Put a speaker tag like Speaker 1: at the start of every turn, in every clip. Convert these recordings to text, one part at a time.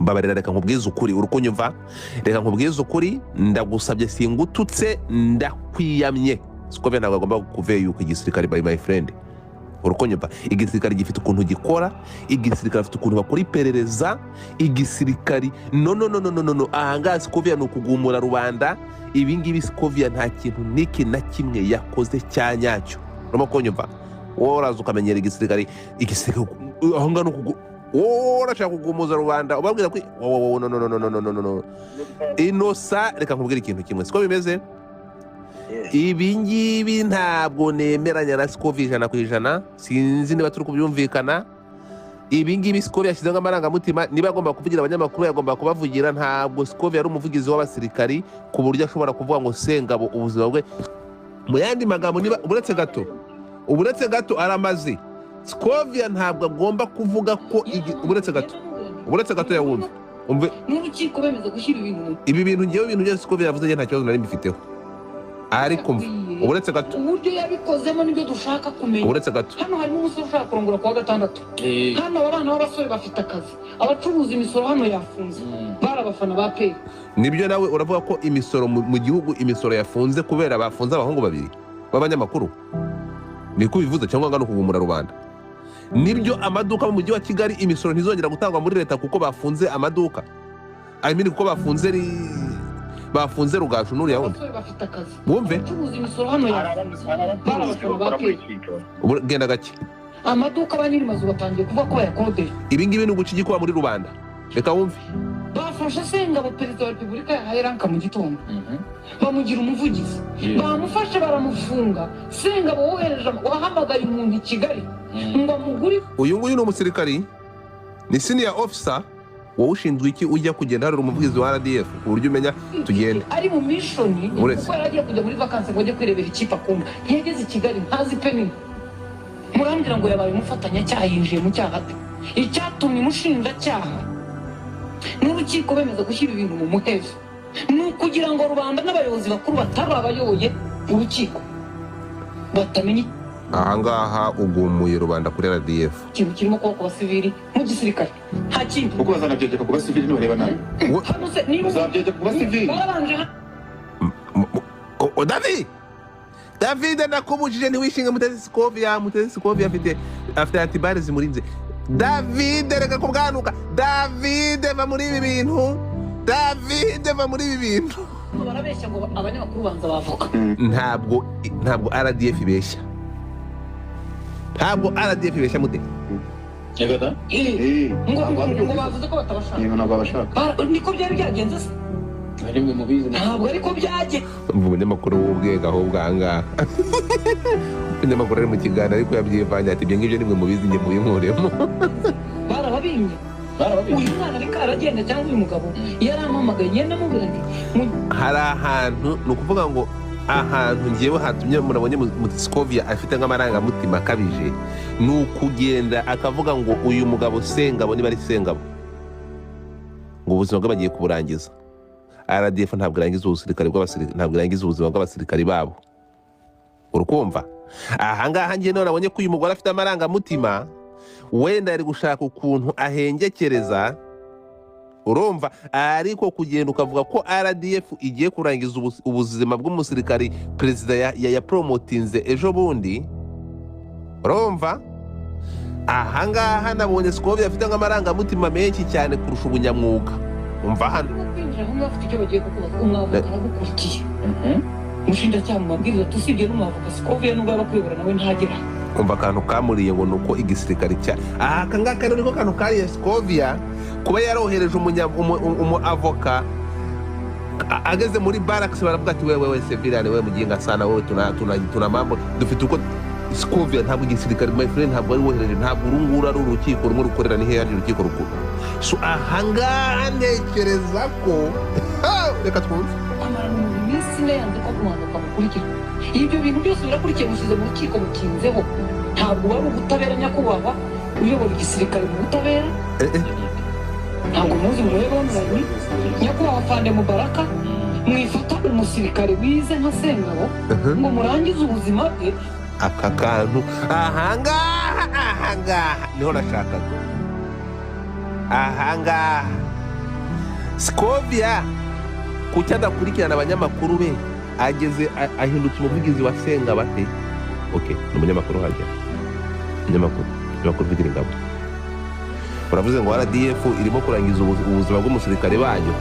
Speaker 1: Mbabarira, reka nkubwize ukuri. Uri kunyumva? Reka nkubwize ukuri, ndagusabye, singututse, ndakwiyamye. Scovia ntabwo agomba kuveyuka igisirikare, by my friend. Uri kunyumva? Igisirikare gifite ukuntu gikora, igisirikare gifite ukuntu bakora iperereza, igisirikari. No, no, no, no, no, no, no. Ahangaha Scovia ni ukugumura rubanda. Ibi ngibi Scovia nta kintu n'iki na kimwe yakoze cya nyacyo. Urimo kunyumva? Wowe uraza ukamenyera igisirikare. Igisirikare ahangaha ni wowe urashaka kugumuza rubanda, ubabwira ko wowe, no, no, no, no, no, no, no, no. Inosa, reka nkubwire ikintu kimwe, siko bimeze. Ibi ngibi ntabwo nemeranya na Scovia 100%. Sinzi niba turi kubyumvikana. Ibi ngibi Scovia yashyizemo amarangamutima. Niba agomba kuvugira abanyamakuru, yagomba kubavugira. Ntabwo Scovia yari umuvugizi w'abasirikari ku buryo ashobora kuvuga ngo Sengabo ubuzima bwe. Mu yandi magambo, niba uretse gato aramaze, Scovia ntabwo agomba kuvuga ko uretse gato, uretse gato, yawumve, umve.
Speaker 2: N'urukiko bemeza gushyira ibintu mu
Speaker 1: Ibi bintu ngewe, ibintu byose Scovia yavuze, njye nta kibazo nari mbifiteho, ariko mva, uretse gato.
Speaker 2: Uburyo yabikozemo nibyo dushaka kumenya.
Speaker 1: Uretse gato.
Speaker 2: Hano harimo umusore ushaka kurongora kuwa gatandatu. Hano aba bana b'abasore bafite akazi, abacuruza imisoro hano yafunze, bari abafana ba APR.
Speaker 1: Nibyo, nawe uravuga ko imisoro mu gihugu, imisoro yafunze kubera bafunze abahungu babiri b'abanyamakuru, niko ubivuze, cyangwa ngo ni ukugumura rubanda? Nibyo, amaduka mu mujyi wa Kigali, imisoro ntizongera gutangwa muri leta kuko bafunze amaduka, I mean, kuko bafunze Rugaju n'uriya wundi.
Speaker 2: Abasore bafite akazi,
Speaker 1: Wumve.
Speaker 2: abacuruza imisoro hano yafunze, bari abafana ba APR.
Speaker 1: Ubu genda gake.
Speaker 2: Amaduka, ba nyiri mazu batangiye kuvuga ko bayakodesha.
Speaker 1: Ibi ngibi ni uguca igikuba muri rubanda. Reka wumve.
Speaker 2: Bafashe Sengabo, perezida wa repubulika yahaye rank mu gitondo, bamugira umuvugizi, bamufashe baramufunga. Sengabo wohereje, wahamagaye umuntu i Kigali ngo amugure.
Speaker 1: Uyu nguyu ni umusirikari, ni senior officer. Wowe ushinzwe iki? Ujya kugenda hari umuvugizi wa RDF ku buryo umenya tugende?
Speaker 2: Ari mu mission.
Speaker 1: Uretse.
Speaker 2: Kuko yari agiye kujya muri vacances ngo ajye kwirebera ikipe akunda, ntiyageze i Kigali, ntazi pe nini. Murambwira ngo yabaye umufatanyacyaha, yinjiye mu cyaha ate? Icyatumye umushinjacyaha n'urukiko bemeza gushyira ibintu mu muhezo ni ukugira ngo rubanda n'abayobozi bakuru batari abayoboye urukiko batamenya
Speaker 1: Ahangaha ugumuye rubanda kuri RDF.
Speaker 2: ikintu kirimo kuba ku basivili mu gisirikare, nta kindi.
Speaker 3: Kuko bazanabyegeka ku basivili nibareba nabi.
Speaker 2: Hano se niba
Speaker 3: Bazabyegeka ku basivili.
Speaker 2: barabanje
Speaker 1: David, David, nakubujije ntiwishinge Mutesi Scovia. Mutesi Scovia afite anti-balles zimurinze. David, reka kubwanuka. David, va muri ibi bintu. David, va muri ibi bintu.
Speaker 2: Barabeshya ngo abanyamakuru banza bavoka.
Speaker 1: Ntabwo RDF ibeshya, ntabwo RDF ibeshya mute.
Speaker 4: Yego da.
Speaker 2: Ngo bavuze ko batabashaka.
Speaker 3: Yego, ntabwo babashaka.
Speaker 2: Niko byari byagenze se?
Speaker 4: Ari mwe mubizi.
Speaker 2: Ntabwo ariko byagenze.
Speaker 1: Umva umunyamakuru w'ubwenge ahubwo ahangaha. Umunyamakuru ari mu kiganiro ariko yabyivanye, ati: "Ibyo ngibyo nimwe mubizi, njye mubinkuremo."
Speaker 2: Barababimye.
Speaker 4: Barababimye.
Speaker 2: Uyu mwana ariko aragenda, cyangwa uyu mugabo yarampamagaye, ngenda mubwira nti
Speaker 1: Hari ahantu, ni ukuvuga ngo ahantu ngewe hatumye murabonye Scovia afite nk'amarangamutima akabije, ni ukugenda akavuga ngo uyu mugabo Sengabo, niba ari Sengabo, ngo ubuzima bwe bagiye kuburangiza. RDF ntabwo irangiza ubusirikare bw'abasirikare, ntabwo irangiza ubuzima bw'abasirikari babo. Urukumva ahangaha ngewe none nabonye ko uyu mugore afite amarangamutima, wenda ari gushaka ukuntu ahengekereza, urumva? Ariko kugenda ukavuga ko RDF igiye kurangiza ubuzima bw'umusirikari perezida ya promotinze ejo bundi, urumva ahangaha nabonye Scovia afite nk'amarangamutima menshi cyane kurusha ubunyamwuga. Umva hano.
Speaker 2: Urimo kwinjira aho ngaho bafite icyo bagiye kukubaza, umwavoka aragukurikiye, umushinjacyaha mu mabwiriza, tusibye n'umwavoka, Scovia nubwo yaba akuyobora nawe ntagera.
Speaker 1: Umva akantu kamuriye, ngo ni uko igisirikare cya aha, aka ngaka rero niko kantu kariye Scovia, kuba yarohereje umu avoka, ageze muri barracks baravuga ati: "Wewe, wewe civilian, wewe mujinga sana wewe, tuna mambo dufite uko." Scovia ntabwo igisirikare, my friend, ntabwo wari wohereje, ntabwo uru nguru ari urukiko rumwe rukorera. Ni hehe urukiko rukuru? So ahangaha ntekereza ko, reka twumve.
Speaker 2: Amarana umuntu iminsi 4 yanze ko umwavoka amukurikira. Ibyo bintu byose birakurikiye, mushyize mu rukiko, mukinzeho. Ntabwo wari ubutabera, nyakubahwa uyobora igisirikare mu butabera. Ntabwo muzi murebe online, nyakubahwa Fande Mubaraka, mwifata umusirikare wize nka Sengabo ngo murangize ubuzima bwe.
Speaker 1: Aka kantu ahangaha, ahangaha niho nashakaga, ahangaha. Scovia kuki adakurikirana abanyamakuru be? Ageze ahindutse umuvugizi wa Sengabate. Okay, ni umunyamakuru, hajya umunyamakuru uvugira ingabo. Uravuze ngo RDF irimo kurangiza ubuzima bw'umusirikare banyu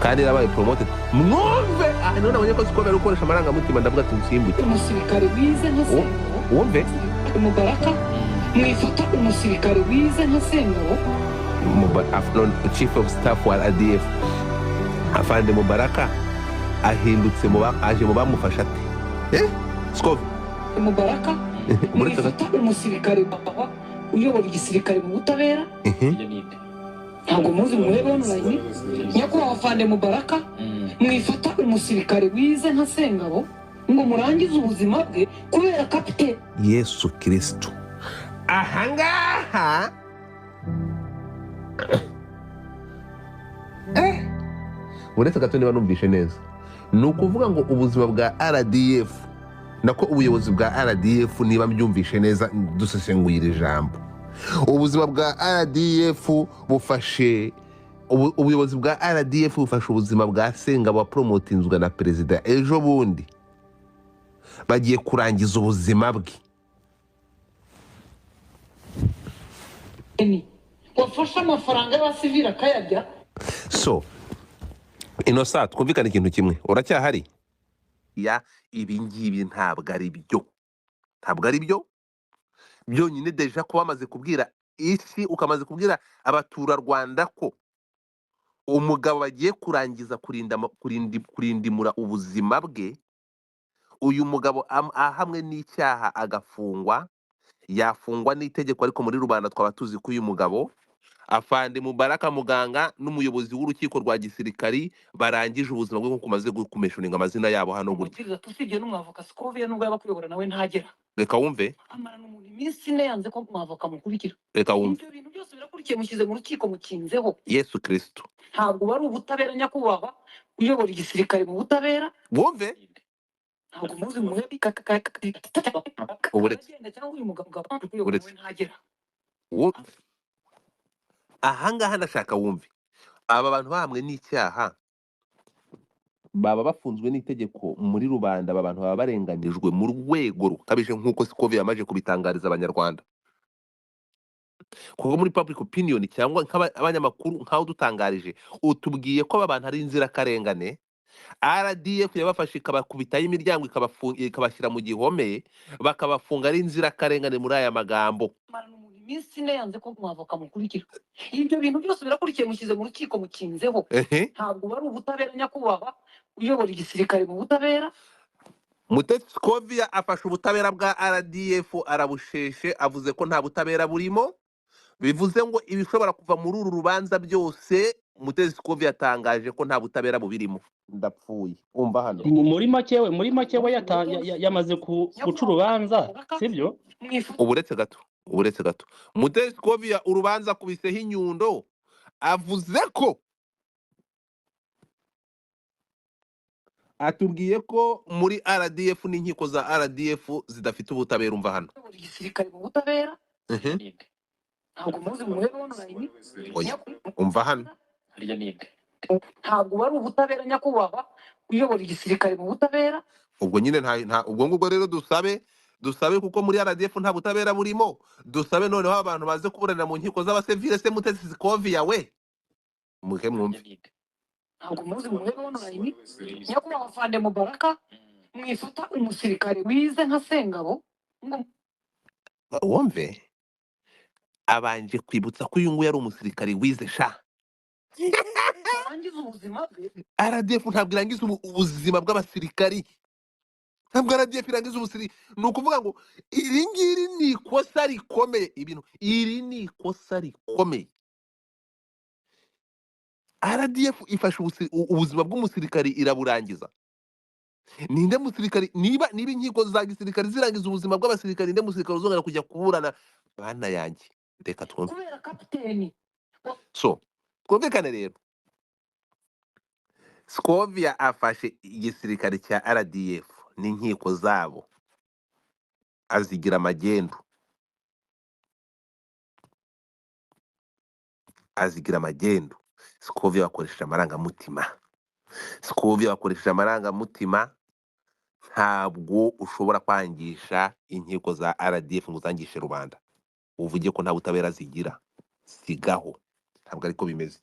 Speaker 1: kandi yarabaye promoted. Mwumve aha niho nabonye ko Scovia ari gukoresha amarangamutima, ndavuga ati nsimbuke.
Speaker 2: Umusirikare wize nka Sengabo.
Speaker 1: Wumve.
Speaker 2: Mubaraka, mwifata umusirikare wize nka Sengabo.
Speaker 1: Chief of Staff wa RDF Afande Mubaraka ahindutse aje mu bamufasha ate? Scovia.
Speaker 2: Mubaraka.
Speaker 1: Uretse gato.
Speaker 2: Mwifata umusirikare papa uyobora igisirikare mu butabera. Ntabwo muzi, murebe online. Nyakubahwa Afande Mubaraka, mwifata umusirikare wize nka Sengabo ngo murangize ubuzima bwe kubera kapiteni.
Speaker 1: Yesu Kirisitu, ahangaha uretse gato, niba numvishe neza, ni ukuvuga ngo ubuzima bwa RDF, nako ubuyobozi bwa RDF, niba mbyumvishe neza dusesenguye iri jambo, ubuzima bwa RDF bufashe ubuyobozi bwa RDF bufashe ubuzima bwa Sengabo waporomotinzwe na perezida ejo bundi, bagiye kurangiza ubuzima bwe.
Speaker 2: Wafashe amafaranga y'abasivili akayarya.
Speaker 1: So Inosa, twumvikane ikintu kimwe, uracyahari ya ibi ngibi ntabwo ari byo, ntabwo ari byo byonyine. Déjà kuba bamaze kubwira isi, ukamaze kubwira abaturarwanda ko umugabo bagiye kurangiza kurindimura ubuzima bwe, uyu mugabo ahamwe n'icyaha agafungwa, yafungwa n'itegeko, ariko muri rubanda twaba tuzi ko uyu mugabo Afande Mubaraka muganga n'umuyobozi w'urukiko rwa gisirikari barangije ubuzima bwe, nk'uko umaze kumeshuninga amazina yabo hano gutya.
Speaker 2: Amabwiriza usibye n'umwavoka Scovia, nubwo yaba akuyobora nawe ntagera.
Speaker 1: Reka wumve.
Speaker 2: Amarana umuntu iminsi 4 yanze ko umwavoka mukurikira.
Speaker 1: Reka wumve.
Speaker 2: Ibyo bintu byose birakurikiye, mushyize mu rukiko, mukinzeho.
Speaker 1: Yesu Kirisitu.
Speaker 2: Ntabwo wari ubutabera, nyakubahwa uyobora igisirikare mu butabera.
Speaker 1: Wumve.
Speaker 2: Ntabwo muzi, murebe.
Speaker 1: Uburetse.
Speaker 2: Aragenda cyangwa uyu mugabo uyobora
Speaker 1: Uretse.
Speaker 2: nawe ntagera.
Speaker 1: Ahangaha ndashaka wumve, aba bantu bahamwe n'icyaha baba bafunzwe n'itegeko, muri rubanda aba bantu baba barenganijwe mu rwego rukabije, nk'uko Scovia yamaze kubitangariza abanyarwanda, kuko muri public opinion cyangwa nk'abanyamakuru nk'aho dutangarije, utubwiye ko aba bantu ari inzirakarengane, RDF yabafashe ikabakubitaho imiryango, ikabashyira mu gihome, bakabafunga ari inzirakarengane muri aya magambo.
Speaker 2: Amarana umuntu iminsi 4 yanze ko umwavoka mukurikira. Ibyo bintu byose birakurikiye, mushyize mu rukiko, mukinzeho. Ntabwo wari ubutabera, nyakubahwa uyobora igisirikare mu butabera.
Speaker 1: Mutesi Scovia afashe ubutabera bwa RDF arabusheshe, avuze ko nta butabera burimo, bivuze ngo ibishobora kuva muri uru rubanza byose Mutesi Scovia yatangaje ko nta butabera bubirimo. Ndapfuye, umva hano.
Speaker 4: Muri make we yamaze guca urubanza, sibyo?
Speaker 1: Uburetse gato, uburetse gato, Mutesi Scovia urubanza akubiseho inyundo, avuze ko atubwiye ko muri RDF n'inkiko za RDF zidafite ubutabera. Umva hano.
Speaker 2: Igisirikare mu butabera. Ntabwo muzi, murebe online.
Speaker 1: Oya, umva hano.
Speaker 2: Ntabwo wari ubutabera, nyakubahwa uyobora igisirikare mu butabera.
Speaker 1: Ubwo nyine nta ubwo ngubwo rero dusabe kuko muri RDF nta butabera burimo, dusabe noneho abantu baze kuburanira mu nkiko z'abasivile. Se Mutesi Scovia we muke mwumve.
Speaker 2: Ntabwo muzi, murebe online. Nyakubahwa Afande Mubaraka, mwifata umusirikare wize nka Sengabo ngo
Speaker 1: wumve, abanje kwibutsa ko uyu nguyu ari umusirikare wize sha.
Speaker 2: Arangiza ubuzima bwe.
Speaker 1: RDF ntabwo irangiza ubuzima bw'abasirikari, ntabwo RDF irangiza ubusirikari. Ni ukuvuga ngo iri ngiri ni ikosa rikomeye, ibintu iri ni ikosa rikomeye. RDF ifashe ubuzima bw'umusirikari iraburangiza. Ninde musirikari, niba inkiko za gisirikari zirangiza ubuzima bw'abasirikari, ninde musirikari uzongera kujya kuburana? Bana yanjye, reka twumve.
Speaker 2: Kubera kapiteni.
Speaker 1: So twumvikane rero, Scovia afashe igisirikare cya RDF n'inkiko zabo azigira magendu, azigira magendu. Scovia bakoresheje amarangamutima, Scovia bakoresheje amarangamutima. Ntabwo ushobora kwangisha inkiko za RDF ngo uzangishe rubanda, uvuge ko nta butabera zigira. Sigaho, ntabwo ariko bimeze.